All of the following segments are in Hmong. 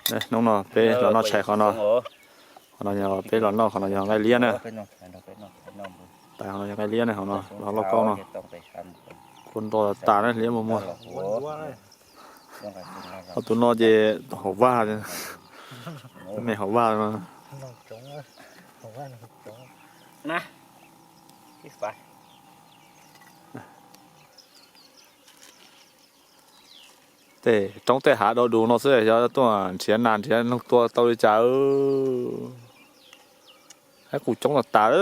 Hnub no peb los noj tshais qhov no. Qhov no yog peb los noj, qhov no yog nqaij liab na. Tais qhov no yog nqaij liab na, qhov no los lauj kaub no. Kua nto tas na, liab muag muag. Ob tug no ces hauv vaj, me hauv vaj no. Tej roob tej hav dau dus no xwb, xyov tuaj nrhiav nas nrhiav noog tua tau li cas. Haib qus coob tas tas.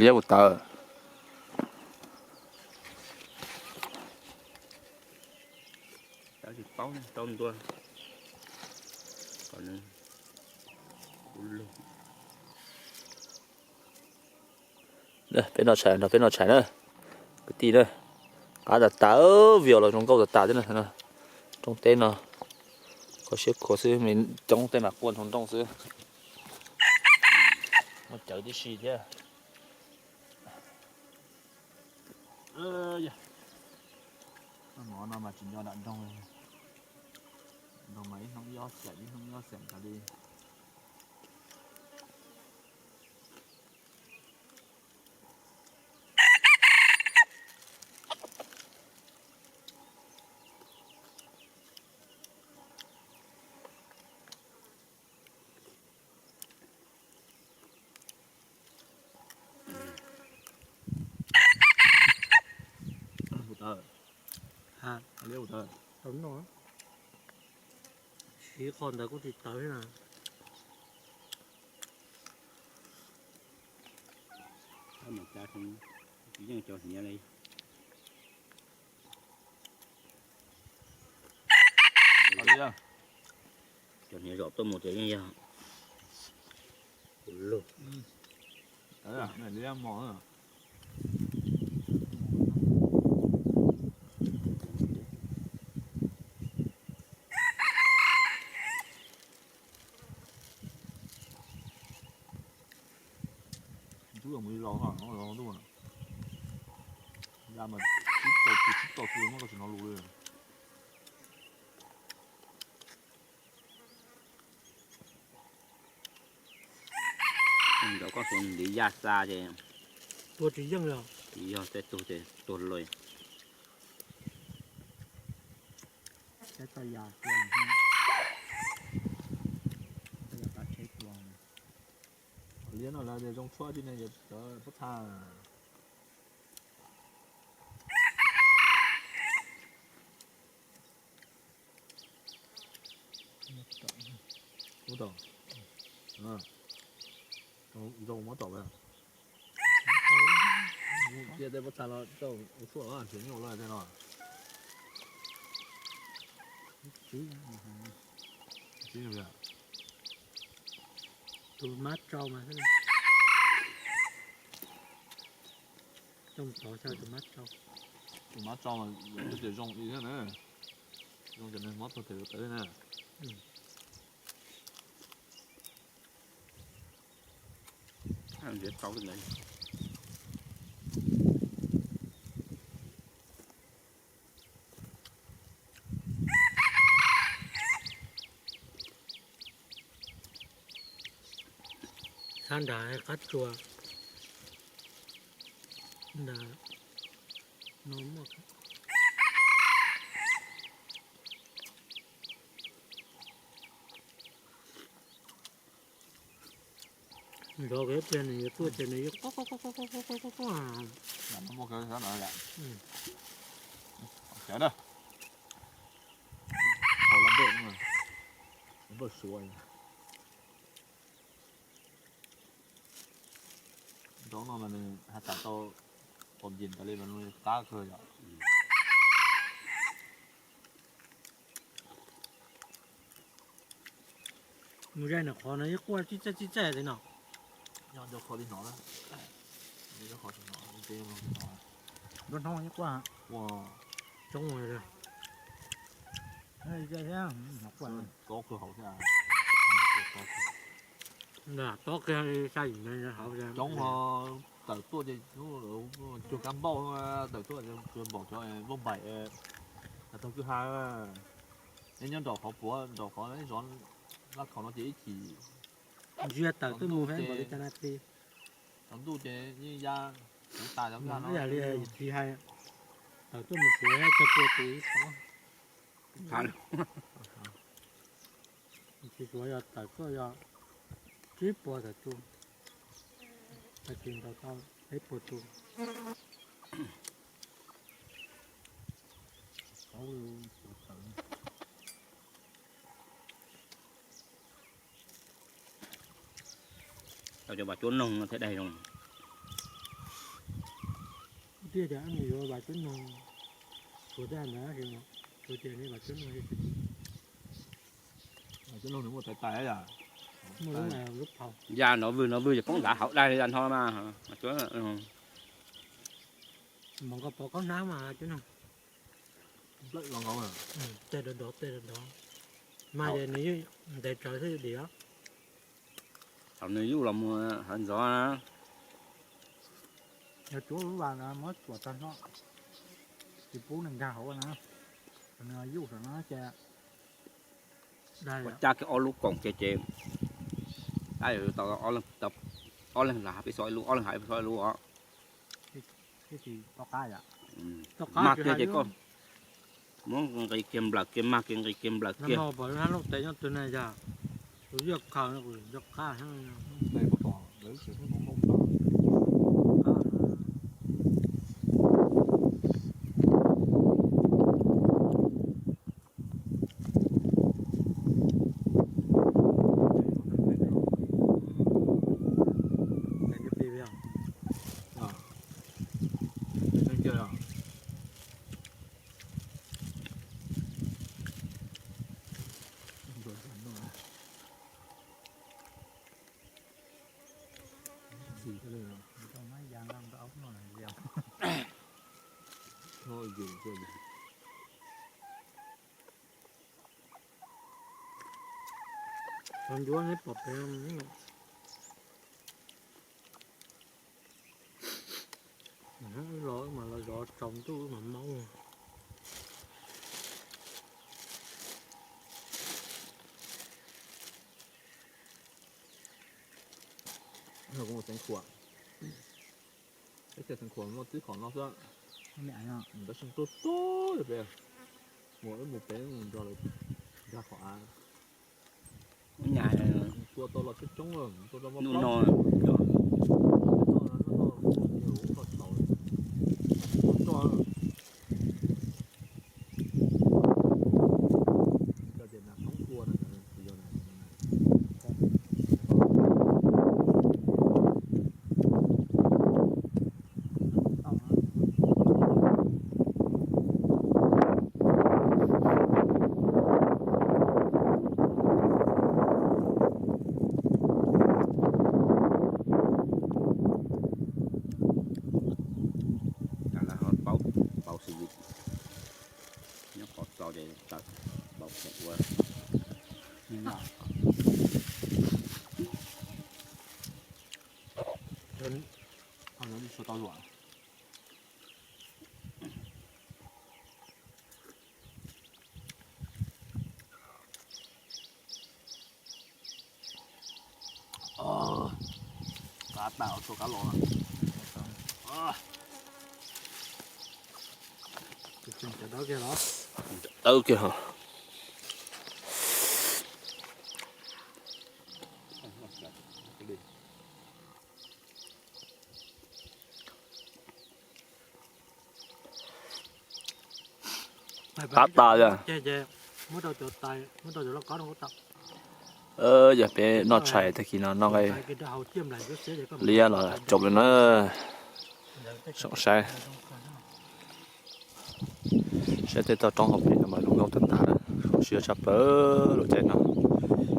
Liab ua tawv. Tsis paub tau ntua. Peb noj tshais, nrog peb noj tshais na, kwv tij na. Qab tas tas, view los zoo nkauj tas tas thiab na. Roob teb no, kho siab khuav xwb, coob tej mas quaj ntsoog nrooj xwb. Muaj cawv tib si thiab. Mov no mas tsis nco nram nroog, nroog mas ib hnub ib ob xeem, ib hnub ib ob xeem tas li. Siv qho ntawd kuj tsis tawv thiab na. Yeej cov hniav li. Cov hniav zom tuaj mus ces yeej yog. Ntub mus li los no, los ntuj, ya mas sib tau tus sib tau tus muab tau tsis hnov lus li. Nrog koj tus ntiv yaj xa ces tuag tsis yeej li. Tsis yog tej tug ces tuag lawm. Txhob txhawj ya, txhob ya, txhob tsheb tuag. Liab no lawv tias zoo tshuaj tsis ne, cov pob txha. Muab tom. Zoo muab tom lawm. Cia tej pob txha los rau ua tshuaj los nrhiav nyuj lawm tej no. Tus mab tsau mas xwb. Coj mus tov xyaw tus mab tsau. Tus mab tsau mas twb tias zoo li thiab na. Zoo ces nws mob tuag tes tawv na. Sab nrad qab tsuas nrad no muaj. Nrov kiag pliag nws yuav tuaj ces nws yuav quaj quaj quaj quaj quaj quaj quaj. Muaj kiag sab no yom. Sawv na. Npawj suav. Nrov no mas nws has tas tau pom yim tas li mas nws qab kawg yom. Mus zaij nram qhov no ib quaj txij txaij txij txaij li no. Nyob nco qhov li hnov na. Nco qhov tsis hnov, nrov hnov ib quaj. Ua coob li. Txob kawg hauv thiab. Coob ho tawm tuaj ces cuag kab npauj, tawm tuaj cuag npauj cov npauj npaim, tag tag kwj ha, neb nyob nraum qhov puav nraum qhov zov laj khaum no ces ib chim ntsia tawm tuaj mus he npaum li cas na ti. Tsaus ntuj ces yeej ya kuv tas cov kwj ha no. Ib yam li tsis hais tawm tuaj mus tsuav cog pua tus ib qhov. Tsis tsuav yog tawm tuaj yog tsib puas tawm tu, tag kis ntaus tau peb puas tu. Tau cov vas cuab noog no thiaj daig zoo. Tiag tias yuav vas cuab noog, tsuav tej ntawd, tsuav tias li vas cuab noog, vas cuab noog nws muaj tais tais yom. Ya nov vwg nov vwg ces poob ntav hauv daig li ya nho mas. Mas nkauj pov khaub hnab mas cuab noog. Tej dov dov tej dov dov, mas ces nws yeej ntev tsawv xwb dim. Thaum nws yuj los mus hav ntxov na, yog cuab lub vas no muab tsuam tag nrho, tsis pub nws nkag hauv na. Nws yuj saum no ces ua caj kiag ob lub koom kiag ces tab tau ob leeg los hais peb xov ib lub, ob leeg hais peb xov ib lub os. Mag kiag ces koj muab nqis kiag nplawm kiag, mag kiag nqis kiag nplawm kiag. Qhov ncuav neb pom pem los mas los zov tsaus ntuj mas maub. Kuv mus xeev khuam, teb chaws xeev khuam muaj tib qhov no xwb. Tab sis tuaj tuaj pem, mus wb mus pem mus nrog lawv nkag qhov av. Tua tau los coob coob, tua tau hnub no, hnub no, hnub no, hnub no, Lawv ho paub, paub xws li nyob qhov txos ces tawm paub phem ua. Qab tas tau kab los. Dawb kiag. Qab tas yog. Yog peb noj tshais tag kis no noj nqaij liab los tsaus li na. Saib, saib tej toj roob hauv pes no mas zoo nkauj tag tag, zoo siab tshaj plaws lub caij no.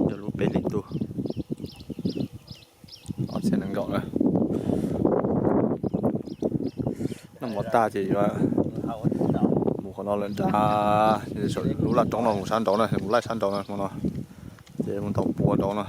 Yog lub peb hlis ntuj ob txhiab nees nkaum na. Noj mov tag ces yuav mus qhov no lawm nrad, lub laj roob no mus sab nraud na, mus laij sab nraud na hmo no, ces mus ntaus pua nraud no.